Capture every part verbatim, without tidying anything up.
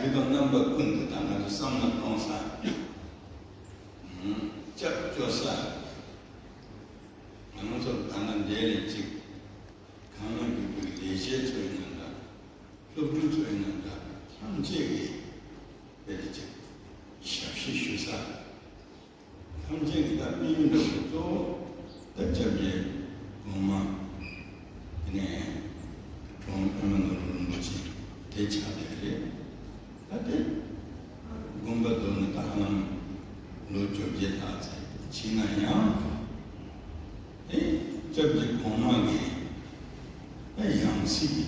ཡུལ་དང་རྣམ་པ་ཀུན་ཏུ་ད་ང་ཚོ་བསམ་བློ་གཏོང་ས། སྐྱབས་བཅོལ་ས། ང་ཚོ་ད་ལྟ་འདི་ལས་ཅིག་གང་ལ་འགྱུར་བའི་ལས་བྱེད་ཚོ་ཡིན་ན་འདྲ། སློབ་ཕྲུག་ཚོ་ཡིན་ན་འདྲ། ཐམས་ཅད་ཀྱིས་དཔེ་དེ་ཅིག་ཞབས་ཕྱི་ཞུ་ས། ཐམས་ཅད་ཀྱི་ད་དམིགས་ཡུལ་འདྲ་བོ་གཙོ་བོ་ད་སྐྱབས་རྗེ་གོང་མ། དེ་ནས་གྲུབ་དབང་པདྨ་ནོར་བུ་རིན་པོ་ཆེ་དེ་ཆགས་བསྡད་རེད། ད་དེ་དགོངས་པ་རྫོགས་ནས་ད་ཧ་ལམ་ལོ་བཅོ་བརྒྱད་ལྷག་ཙམ་ཕྱིན་ན་ཡང་། ཨེ། སྐྱབས་རྗེ་གོང་མ་གི་ཨེ་ཡང་སྲིད་ཀྱི་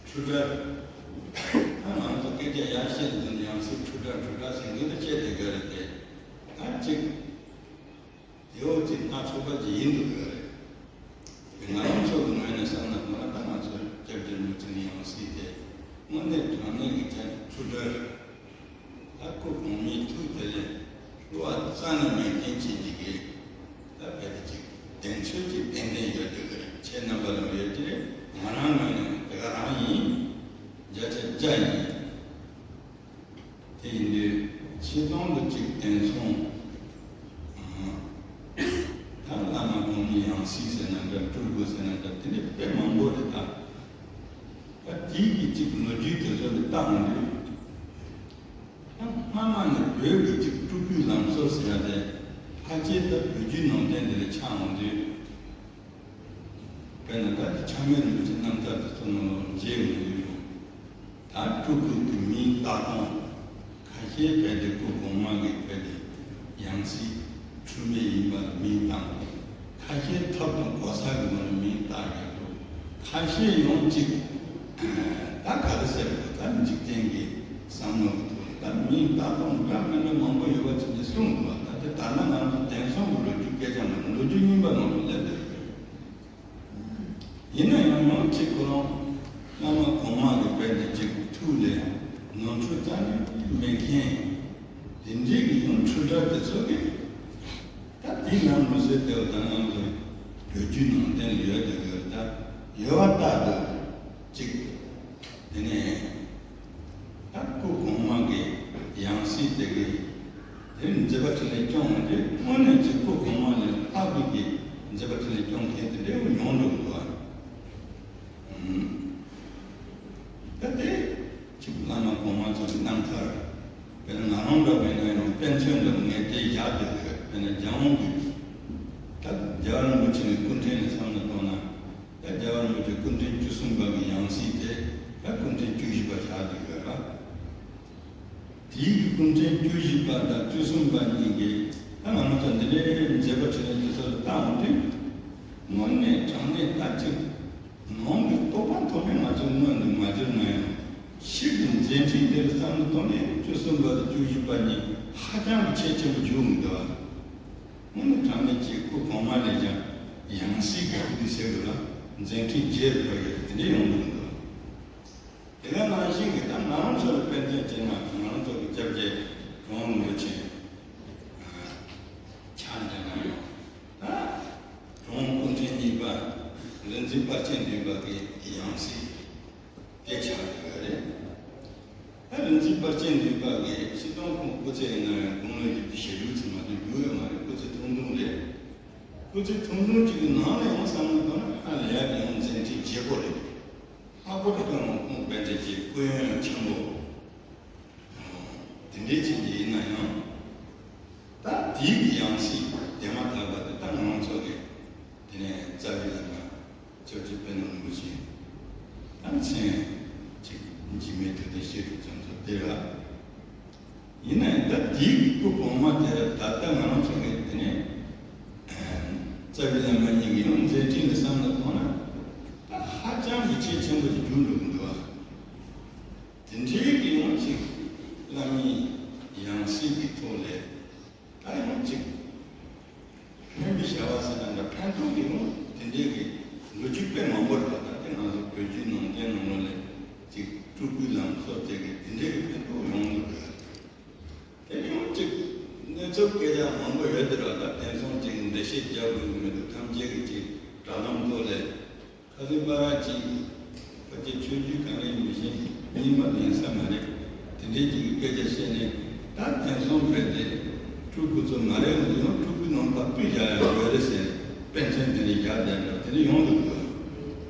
འཁྲུལ་སྒྲ། ཨ་ང་ཚོ་སྐད་ཆ་ཡར་བཤད་དུས་ཡང་སྲིད་འཁྲུལ་སྒྲ་འཁྲུལ་སྒྲ་ཟེར་མཁན་དེ་བཤད་བསྡད་ཀྱི་རེད་དེ། ད་ཅིག་དེ་འོ་ཅིག་སྣ་ཚོགས་པ་ཅིག་ཡིན་འདུག་གི་རེད། དེ་ང་རང་ཚོ་གི་ངོས་ནས་བསམ་ན་ང་ད་ང་ཚོ་སྐྱབས་རྗེ་རིན་པོ་ཆེ་ནི་ཡང་སྲིད་དེ་དངོས་གནས་དྲང་གནས་ཀྱི་ཅིག་འཁྲུལ་སྒྲ། ད་སྐུ་གོང་མའི་ཐུགས་དེ་ལས་བསླུ་བ་རྩ་ནས་མེད་མཁན་ཅིག་འདི་གའི་ད་བལ་དུ་ཅིག་གདེང་ཚོད་ཅིག་ཏན་ཏན་ཡོད་འདོད་ཀྱི་རེད། ཁྱེད་རྣམ་པ་ལ་ཡོད་ཀྱི་རེད། ང་རང་ངོས་ནས་དེ་ག་རང་ཡིན། བརྒྱ་ཆ་བརྒྱ་ཡིན། དེ་ཡིན་དུས་ཕྱི་ལོགས་ལ་ཅིག་བསྟན་སོང་། ད་བླ་མ་གོང་མའི་ཡང་སྲིད་ཟེར་ན་འདྲ། སྤྲུལ་སྐུ་ཟེར་ན་འདྲ། དེ་འདྲ་དཔེ་མང་པོ་རེད་ད། ད་དེའི་གི་ཅིག་ལོ་རྒྱུས་དེ་ཚོ་ལ་བལྟ་འོང་དུས། ཡང་སྔ་མ་ནས་བོད་ཀྱི་ཅིག་སྤྲུལ་སྐུའི་ལམ་སྲོལ་ཟེར་ཡ་དེ་ཕལ་ཆེར་ད་བོད་བརྒྱུད་ནང་བསྟན་འདི་ལ་ཆགས་འོང་དུས། དཔེར་ན་ད་ཆགས་མེད་རིན་པོ་ཆེ་རྣམ་ཐར་དེ་ཚོ་ནང་ལ་མཇལ་འོང་དུས། ད་སྤྲུལ་སྐུ་གི་མིང་བཏགས་སྟངས་ཁ་ཤས་བོད་དེ་སྐུ་གོང་མ་གི་བོད་དེ་ཡང་སྲིད་འཁྲུལ་མེད་ཡིན་པ་ལ་མིང་བཏགས། ཁ་ཤས་ཐབས་དང་གོ་ས་གི་སྒོ་ནས་མིང་བཏགས་ཡོད་འདུག་ཁ་ཤས་ཡང་ཅིག་ད་ག་རེ་ཟེར་དགོས། ད་འཇིག་རྟེན་གྱི་བསམ་བློ་གི་ཐོག་ལ་ད་མིང་བཏགས་སྟངས་འདྲ་མི་འདྲ་མང་པོ་ཡོད་པ་ཅིག་ནས་གསུངས་འདུག་ད་དེ་ལྟར་ན་ང་ཚོ་དེང་སང་གི་ལོ་རྒྱུས་སྐད་ཆ་ནང་ལོ་རྒྱུས་རྙིང་པ་ནང་དུ་སླེབས་བསྡད་ཡོད། ཡིན་ན་ཡང་ཡང་ཅིག་ཁོ་རང་བླ་མ་གོང་མ་གི་བོད་དེ་ཅིག་ཐུགས་ལ་ནོར་འཁྲུལ་རྩ་ནས་མེད་མཁན། དེ་འདྲའི་གི་ཡང་འཁྲུལ་སྒྲ་དེ་ཚོ་གི་ད་དེའི་ནང་མི་བཟོད་དེ་བ་དང་ང་ཚོ་བོད་བརྒྱུད་ནང་བསྟན་ཡོད་དེ་གི་ད་ཡོད་པ་ལྟར་དུ་ཅིག་དེ་ནས་ད་སྐུ་གོང་མ་གི་ཡང་སྲིད་དེ་གི་དེ་མཛད་པ་འཕྲིན་ལས་སྐྱོང་བ་དེ་དངོས་གནས་ཀྱི་སྐུ་གོང་མ་ལས་ལྷག་པའི་གི་མཛད་པ་འཕྲིན་ལས་སྐྱོང་མཁན་དེ་འདྲའི་ཉུང་འགྲོ་གི་འདུག་ཨ། ད་དེ་ཅིག་བླ་མ་གོང་མ་ཚོ་གི་རྣམ་ཐར། དཔེར་ན་ང་རང་འདྲ་བས་ན་ཡང་དཔེ་མཚོན་འདྲ་བོ་ངས་དེ་བཞག་བསྡད་ཡོད། དཔེར་ན་རྒྱལ་དབང་གི་ད་རྒྱལ་བ་རིན་པོ་ཆེ་གི་སྐུ་ཕྲེང་ལ་བསམ་བློ་གཏོང་ན། ད་རྒྱལ་བ་རིན་པོ་ཆེ་སྐུ་ཕྲེང་བཅུ་གསུམ་པ་གི་ཡང་སྲིད་དེ་ད་སྐུ་ཕྲེང་བཅུ་བཞི་པ་བཞག་བསྡད་ཡོད་ར། དེའི་གི་སྐུ་ཕྲེང་བཅུ་བཞི་པ་དང་བཅུ་གསུམ་པ་གཉིས་ཀྱིས་ད་ང་རང་ཚོ་འདི་འདྲའི་མཛད་པ་འཕྲིན་ལས་འདི་ཚོ་ལ་བལྟ་འོང་དུས། དངོས་གནས་དྲང་གནས་ད་ཅིག་ནང་གི་རྟོགས་པ་ཐོག་ནས་ང་ཚོ་མངོན་དུ་མ་གྱུར་ན་ཡང་ཕྱི་གི་མཛད་འཕྲིན་དེ་ལ་བསམ་བློ་གཏོང་ནས་བཅུ་གསུམ་པ་དང་བཅུ་བཞི་པ་གཉིས་ཧ་ཅང་གི་ཁྱད་ཆེན་པོ་བྱུང་མི་འདུག་ཨ། དངོས་གནས་དྲང་གནས་ཀྱི་སྐུ་གོང་མ་ལས་ཀྱང་ཡང་སྲིད་ཀྱི་སྐུ་དུས་ཟེར་དགོས་ལ་མཛད་འཕྲིན་རྗེས་སུ་འགྲོ་ཡོད་དེ་འདྲ་ཡོང་གི་མི་འདུག་དེ་ག་ནང་བཞིན་གྱི་ད་ང་རང་ཚོ་ལ་དཔེ་མཚོན་བྱས་ན་ང་རང་ཚོ་གི་སྐྱབས་རྗེ་གྲུབ་དབང་རིན་པོ་ཆེ་ཕྱག་འདི་ན་ཡང་ད་གྲུབ་དབང་སྐུ་ཕྲེང་གཉིས་པ་རིག་འཛིན་དཔལ་ཆེན་འདུས་པ་གི་ཡང་སྲིད་དེ་ཆགས་ཡོད་རེད། ད་རིག་འཛིན་དཔལ་ཆེན་འདུས་པ་གི་སྤྱིར་བཏང་ཁོང་སྐུ་ཚེ་ཡིན་ན་ཡང་དགུང་ལོ་བཞི་བཅུ་ཞེ་དྲུག་ཙམ་མ་གཏོགས་རྒྱུགས་ཡོད་མ་རེད། སྐུ་ཚེ་ཐུང་ཐུང་རེད། སྐུ་ཚེ་ཐུང་ཐུང་གཅིག་གི་ནང་ལ་ཡང་བསམ་བློ་བཏང་ན་ཧ་ལས་ཡག་གི་ཡང་མཛད་འཕྲིན་རྒྱས་པོ་རེད། ལྷག་པར་དུ་ཁོང་དཔལ་ལྡན་གྱི་སྐུ་ཡོན་ཆེན་པོ་དེ་འདྲའི་ཅན་གྱི་ཡིན་ན་ཡང་། ད་དེའི་གི་ཡང་སྲིད་དེ་མ་ཐག་པ་དེ་ད་ང་རང་ཚོ་གི་དེ་ནས་རྩ་བའི་བླ་མ་སྐྱབས་རྗེ་པདྨ་རིན་པོ་ཆེ་ད་མཚན་གཅིག་འཇིགས་མེད་ཐུབ་བསྟན་བཤད་སྒྲུབ་རྒྱ་མཚོ་དེ་ར། ཡིན་ན་ཡང་ད་དེའི་གི་སྐུ་གོང་མ་དེ་ར་ད་ལྟ་ང་རང་ཚོ་གི་དེ་ནས་རྩ་བའི་བླ་མ་གཉིས་ཀྱི་ཡང་མཛད་འཕྲིན་ལ་བསམ་བློ་གཏོང་ན་ད་ཧ་ཅང་གི་ཁྱད་ཆེན་པོ་ཞིག་གྱུར་འགྲོ་གི་འདུག་ཨ། དེ་འདྲའི་གི་ཡང་ཅིག་བླ་མའི་ཡང་སྲིད་ཀྱི་ཐོག་ལས་ད་ཡང་ཅིག་ཕན་པའི་བྱ་བ་ཟེར་ན་འདྲ། ཕན་ཐོགས་ཀྱི་ཡང་དེ་འདྲའི་གི་ལོ་རྒྱུས་དཔེ་མང་པོ་རེད་པ། ད་དེ་ང་ཚོ་བོད་བརྒྱུད་ནང་བསྟན་ནང་ལོགས་ལ་ཅིག་སྤྲུལ་སྐུའི་ལམ་སྲོལ་དེ་གི་དེ་འདྲའི་གི་ཕན་ཐོགས་ཡོང་གི་རེད། དེ་ཡང་ཅིག་གནས་ཚུལ་སྐད་ཆ་མང་པོ་ཡོད་དེ་ར། ད་དེང་སང་ཅིག་འགྲེལ་བཤད་རྒྱག་དགོས་ཀྱི་མི་འདུག་ཐམས་ཅད་ཀྱི་ཅིག་དྲ་ལམ་ཐོག་ལས། ཁ་སང་པ་ར་ཅིག་ཕལ་ཆེར་ཆོས་བརྒྱུད་གང་རེད་མི་ཤེས། ཡིན་པ་ཡིན་ས་མ་རེད། དེ་འདྲའི་ཅིག་གི་སྐད་ཆ་བཤད་ནས། ད་དེང་སང་བོད་དེ་སྤྲུལ་སྐུ་ཚོ་མ་རེད་འདུག་ཡང་སྤྲུལ་སྐུ་ནང་ཕར་སྤུས་བཞག་ཡ་ཡོད་རེད་ཟེར་ནས་དཔེ་མཚོན་དེ་འདྲ་བཞག་བསྡད་འདྲ་དེ་འདྲ་ཡོང་འདུག་གོ།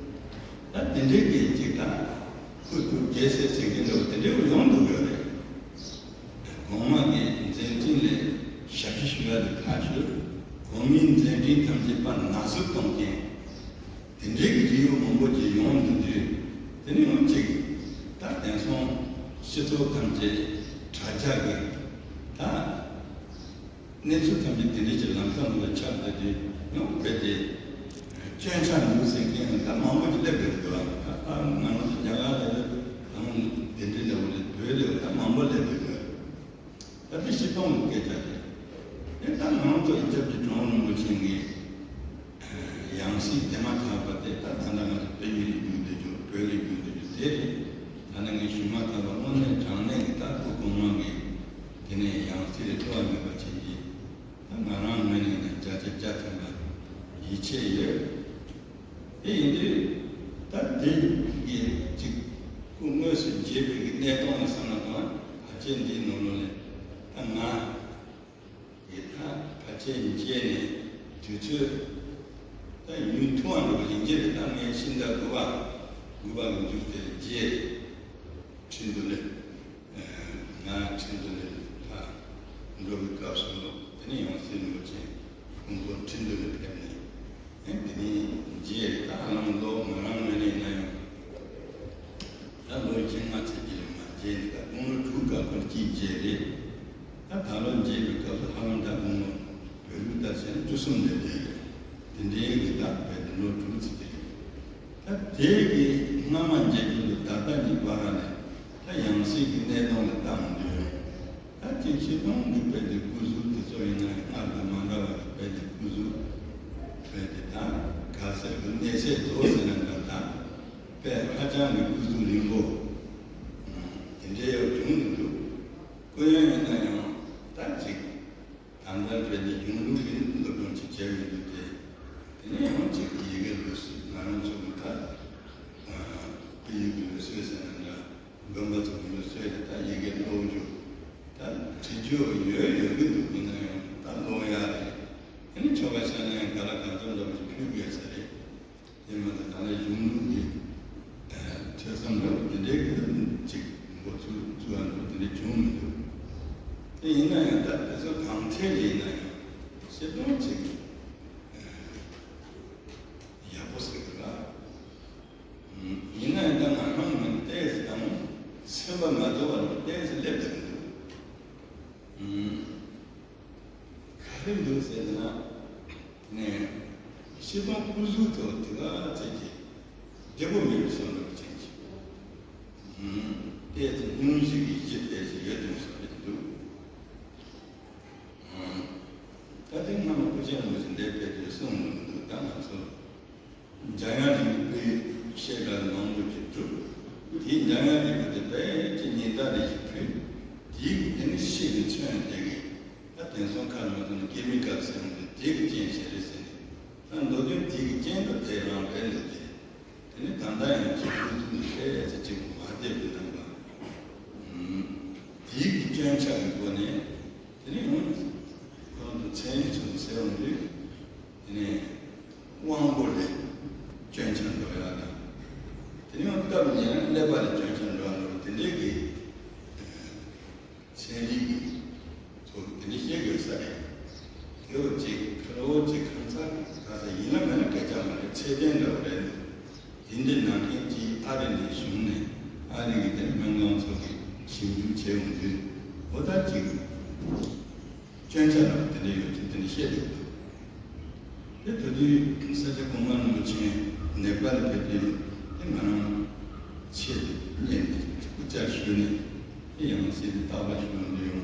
ད་དེ་འདྲའི་གི་ཅིག་ད་སྐུ་སྐུ་རྒྱལ་སྲས་ཟེར་མཁན་འདྲ་བོ་དེ་འདྲ་བོ་ཡོང་འདུག་ཡོད་རེད། གོང་མ་གི་མཛད་འཕྲིན་ལས་ཞབས་ཕྱི་ཞུ་ཡ་དེ་ཐག་ཆོད། གོང་མའི་མཛད་འཕྲིན་ཐམས་ཅད་པ་ནག་སུབ་གཏོང་མཁན། དེ་འདྲའི་གི་རིགས་མང་པོ་ཅིག་ཡོང་འདུག་དུས། དེ་ནི་ཡང་ཅིག་ད་དེང་སང་སྤྱི་ཚོགས་ཐམས་ཅད་དྲ་རྒྱ་གི་ད་གནས་ཚུལ་ཐམས་ཅད་དེ་འདྲའི་ཅིག་ལམ་སང་ལ་ཁྱབ་བསྡད་དུས། ཡང་བོད་དེ་སྐྱོན་ཆག་འདུག་ཟེར་མཁན་ད་མང་པོ་ཅིག་སླེབས་བསྡད་འདུག་ཨ། ད་ང་རང་ཚོ་རྒྱ་གར་ལ་ད་དང་དེ་འདྲའི་འདྲ་བོ་རེད། བོད་ལ་ད་མང་པོ་སླེབས་བསྡད་འདུག་ད་དེ་སྤྱིར་བཏང་གི་སྐད་ཆ་རེད། དེ་ད་ང་རང་ཚོ་ཡི་སྐྱབས་ཀྱི་གྲུབ་དབང་རིན་པོ་ཆེ་གི་ཡང་སྲིད་དེ་མ་ཐག་པ་དེ་ད་ད་ལྟ་ང་ཚོ་བོད་ཡིག་ལ་བསྒྱུར་བསྡད་རྒྱུ། བོད་ལ་བསྒྱུར་བསྡད་རྒྱུ་དེ་རེད། ད་ནི་ངས་ཞུ་མ་ཐག་པ་དངོས་གནས་དྲང་གནས་ཀྱི་ད་སྐུ་གོང་མ་གི་དེ་ནས་ཡང་སྲིད་ལ་བསླུ་བ་མེད་པ་བྱེད་ཀྱི། ད་ང་རང་ངོས་ནས་ནས་བརྒྱ་ཆ་བརྒྱ་ཐམ་པ་ཡིད་ཆེས་ཡོད། དེ་ཡིན་དུས་ད་དེ་གི་ཅིག་སྐུ་དངོས་སུ་མཇལ་བའི་གི་གནས་སྟངས་ལ་བསམ་བློ་བཏང་ན། ཕལ་ཆེར་འདིའི་ནང་ལོགས་ལ་ད་ང་གི་ད་ཕལ་ཆེར་མཇལ་ནས་དུས་ཚོད་ད་ཡུན་ཐུང་བ་འགྲོ་བ་ཡིན་གྱི་རེད། ད་ངས་ཕྱི་ཟླ་དགུ་པ་དགུ་པ་གི་མཇུག་དེར་མཇལ་རེད། ཁྲིན་ཏུ་ལི། ང་ཁྲིན་ཏུ་ལི་ལ་འགྲོ་བའི་སྐབས་སུ་དེ་ནས་ཡང་སྲིད་རིན་པོ་ཆེ་སྐུ་འཁོར་ཁྲིན་ཏུ་ལི་ཕེབས་ནས། ཨེ་དེ་ནས་མཇལ་རེད། ད་ཧ་ལམ་ལོ་ང་རང་ངོས་ནས་ཡིན་ན་ཡང་ད་ལོ་བཅོ་ལྔ་ཙམ་གྱི་རིང་ལ་མཇལ་ནས། ད་དགུང་ལོ་དྲུག་སྐབས་ཀྱི་མཇལ་རེད། ད་ད་ལོ་མཇལ་བའི་སྐབས་སུ་ཧ་ལམ་ད་དགུང་ལོ་བོད་ལུགས་ལྟར་བྱས་ན་བཅུ་གསུམ་ལས་བསྡད་རེད། དེ་འདྲའི་གི་ད་བོད་དུ་ལོ་དྲུག་ཙམ་གྱི་རིང་། ད་དེ་གི་སྔ་མ་མཇལ་རྒྱུ་དང་ད་ལྟ་གཉིས་བར་ལ་ད་ཡང་སྲིད་ཀྱི་གནས་སྟངས་ལ་བལྟ་འོང་དུས། ད་ཅིག་སྤྱིར་བཏང་གི་བོད་དེ་སྐུ་གཟུགས་དེ་ཚོ་ཡིན་ན་སྔར་དང་མ་འདྲ་བ་གི་བོད་དེ་སྐུ་གཟུགས་བོད་དེ་ད་ག་ཟེར་གི་གནས་ཚད་མདོ་ཟེར་ན་འདྲ། ད་དཔེ་ཧ་ཅང་གི་སྐུ་གཟུགས་རིང་པོ་དེ་འདྲའི་ཡོད་བྱུང་མི་འདུག་སྐུ་ཡོན་ཡིན་ན་ཡང་ད་ཅིག་ད་ལྟ་བོད་ནས་གཞུང་ལུགས་ཀྱི་སློབ་སྦྱོང་ཅིག་བྱས་མི་འདུག་སྟེ། དེ་ནས་ཡང་ཅིག་ཡི་གེ་ལུགས་སྲོལ། ང་རང་ཚོ་གི་ད་ཨ་ཡི་གེ་ལུགས་སྲོལ་ཟེར་ན་འདྲ། དགོན་པ་ཚོ་གི་ལུགས་སྲོལ་རེད། ད་ཡི་གེ་ཀློག་རྒྱུ་ད་བྲིས་རྒྱུ་ཡོད་ཡོད་ཀྱི་འདུག་ཡིན་ན་ཡང་ད་ཀློག་ཡ་རེད། དེ་ནས་ཆོ་ག་བྱས་ན་ཡང་ག་ལ་གང་འཚམ་འདྲ་པོ་ཅིག་ཕུལ་དགོས་ས་རེད། དེ་མ་ཐག་ད་ལྟ་གཞུང་ལུགས་ཀྱི་ཨ་ཐོས་བསམ་འདྲ་པོ་དེ་འདྲའི་གི་ཅིག་འགོ་ཚུགས་ཚུགས་ཡ་འདྲ་པོ་དེ་འདྲ་བྱུང་མི་འདུག་དེ་ཡིན་ན་ཡང་ད་དེ་ཚོ་གང་ཐད་ལ་ཡིན་ན་ཡང་སྤྱིར་བཏང་ཅིག་ཨ་ཡག་པོ་ཟེར་གི་ར། ཡིན་ན་ཡང་ད་ང་རང་ངོས་ནས་ཏོག་ཙམ་ད་མོ་སེམས་པ་མ་རྫོགས་པ་འདྲ་པོ་ཏོག་ཙམ་སླེབས་བསྡད་གི་འདུག་ག་རེ་འདུག་ཟེར་ན། ནས་སྤྱིར་བཏང་སྐུ་གཟུགས་ཐོག་དེ་ག་ཚད་ཀྱི་བདེ་པོ་མེད་པའི་བསམ་བློ་ཅན་གྱི། ཏོག་ཙམ་སྙུང་གཞི་གི་གཞི་ཏོག་ཙམ་ཡོད་དུ་བསམ་གྱི་འདུག་ད་ལྟའི་སྔ་མ་སྐུ་ཕྲེང་རིན་པོ་ཆེ་འདིར་ཕེབས་དུས་གསུངས་འདུག་འདུག་ད་ང་ཚོ་འཇམ་དབྱངས་རིག་པའི་བཤད་གྲྭ་མང་པོ་ཅིག་བཙུགས། དེའི་འཇམ་དབྱངས་རིག་པ་དེ་དཔེ་ཅིག་ཉིན་ལྟར་རེ་ཞིག་ཕུལ། དེའི་གི་དེ་ནི་ཤེས་ཀྱི་མཚོན་དེ་གི་ད་དེང་སང་ཁ་ལ་མ་ཐོན་ནས་ཀེ་མི་ཀལ་ཟེར་ཡོང་དུས་དེ་གི་རྐྱེན་བྱས་རེད་ཟེར་ནས། ད་མདོ་དོན་དེ་གི་རྐྱེན་དུ་དེ་རང་རེད་འདུག་སྟེ། དེ་ནི་ད་ལྟ་ཡང་ཅིག་ཁོ་ཚོ་ནི་ལྷའི་ཚེ་གཅིག་པུ་མ་བསྡད་པའི་རྣམ་པ། དེའི་གི་སྐྱོན་ཆ་གི་སྒོ་ནས་དེ་ནི་ཡང་ཁོ་རང་ཚོ་མཚན་ཉིད་ཚུལ་ཟེར་འོང་དུས། དེ་ནི་དབང་པོ་ལས་སྐྱོན་ཆ་འགྲོ་ཡག་དང་། དེ་ནི་ཡང་སྐབས་ཉེར་ཀླད་པ་ལས་སྐྱོན་ཆ་འགྲོ་ཡག་འགྲོ་དེ་འདྲའི་གི་ཚན་རིག་གི་ཚོ་དེ་འདྲ་བཤད་དགོས་ས་རེད། དེ་འོ་ཅིག་ཁ་ལོ་ཅིག་གང་ཚ་ག་ས་ཡིན་ན་མིན་ན་སྐད་ཆ་མ་རེད། ཚད་ལྡན་འདྲ་བོ་རེད་འདུག་དེ་འདྲ་ནང་མཁན་གྱིས་ཨ་རི་ནས་བྱུང་ནས་ཨ་རི་གི་དེ་སྨན་ཁང་ཚོ་གིས་ཞིབ་འཇུག་བྱས་ཡོང་དུས་འོ་ད་ཅིག་སྐྱོན་ཆ་འདྲ་བོ་དེ་འདྲ་ཡོད་ཚུལ་དེ་འདྲ་བཤད་འདུག་དེ་ད་དུས་ས་སྐྱ་གོང་མ་རིན་པོ་ཆེ་ནེ་པཱལ་ཕེབས་དུས་དེ་ང་རང་ཆེད་དུ་གཉེར་ནས་སྐུ་བཅར་ཞུས་ནས་དེ་ཡང་སྲིད་དེ་བརྟག་པ་ཞུ་ཡོང་དུས་ཡང་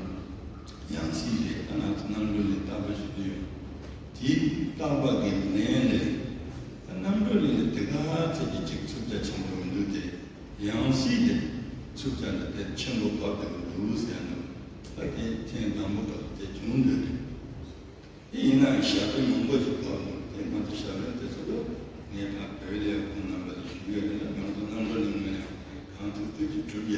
ཡང་སྲིད་རེད། ད་ང་ཚོ་རྣམ་གྲོལ་ལ་བརྟག་པ་ཞུ་དུས་ཡང་དེའི་བརྟག་པ་གི་ལན་ལས་ད་རྣམ་གྲོལ་ལ་དེ་ག་ཚད་ཀྱི་ཅིག་ཚུགས་ཆ་ཆེན་པོ་མི་འདུག་དེ་ཡང་སྲིད་དེ་ཚུགས་ཆ་འདི་དེ་ཆེན་པོ་བབས་བསྡད་ཀྱི་འདུག་ཟེར་ནས་ད་དེ་ཐེངས་དང་པོ་སྐབས་དེ་བྱུང་འདུག་རེད། དེ་ཡིན་ན་ཞབས་པྲ་མང་པོ་ཞིག་བབས་འདུག་དེ་ང་ཚོ་ཞབས་པྲ་དེ་ཚོ་ལ་ངས་ཕར་བོད་ལས་ཁོང་རྣམ་པ་ལ་ཞུ་ཡོད་རེད་ན། ང་ཚོ་རྣམ་གྲོལ་ནས་ངོས་ནས་གང་ཐུབ་ཐུབ་ཀྱིས་སྒྲུབ་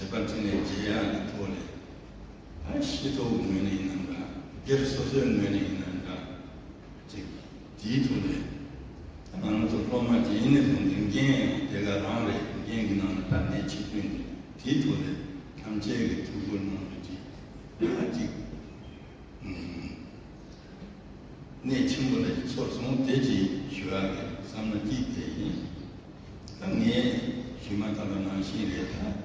པ་འཕྲིན་ལས་རྒྱས་ཡག་གི་ཐོག་ནས། ད་ཤེས་རྟོགས་ངོས་ནས་ཡིན་ན་འདྲ། སྒེར་སོ་སོའི་ངོས་ནས་ཡིན་ན་འདྲ། ཅིག་དེའི་ཐོག་ནས་ད་ང་ཚོ་སློབ་མ་ཅིག་ཡིན་ནས་བཟུང་སྟེ་འགན་དེ་ག་རང་རེད། འགན་གྱི་ནང་ནས་ད་གནད་ཆེ་ཤོས་ནི་དེའི་ཐོག་ནས་ཐམས་ཅད་ཀྱི་ཐུགས་ཁུར་གནང་རྒྱུ་ཅིག་ད་ཅིག་གནད་ཆེན་པོ་ལ་ཚོར་སོང་། དེ་ཅིག་ཞུ་ཡག་གི་བསམ་བློ་སྐྱེས་དེ་ཡིན། ད་ངས་ཞུས་མ་ཐག་པ་ནང་བཞིན་རེད། ད་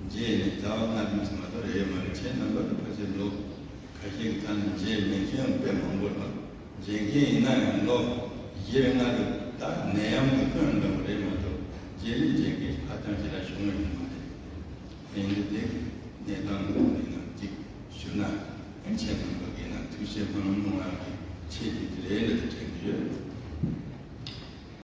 མཇལ་ནས་ཟླ་བ་ལྔ་བདུན་ཙམ་མ་གཏོགས་རེད་ཡོད་མ་རེད། ཁྱེད་རྣམ་པ་ཚོ་ཕལ་ཆེར་ལོ་ཁ་ཤས་ཀྱི་ཐད་ནས་མཇལ་མེད་མཁན་ཡང་དཔེ་མང་པོ་རེད། མཇལ་མཁན་ཡིན་ན་ཡང་ལོ་བཞི་ལྔ་དུ་ད་ནད་ཡམས་ཀྱི་སྔོན་འདྲ་བོ་རེད་མ་གཏོགས། མཇལ་ནས་མཇལ་མཁན་ཧ་ཅང་ཞེ་དྲག་བྱུང་ཡོད་མ་རེད། ཡིན་དུས་དེ་གནས་སྟངས་འདི་ནང་གཅིག་ཞུ་ན། ཁྱེད་རྣམ་པ་གིས་ན་ཐུགས་བཞེད་གནང་གནང་བ་གི་ཆེད་དུ་དེ་ལས་ལ་དེ་དྲན་གྱི་ཡོད།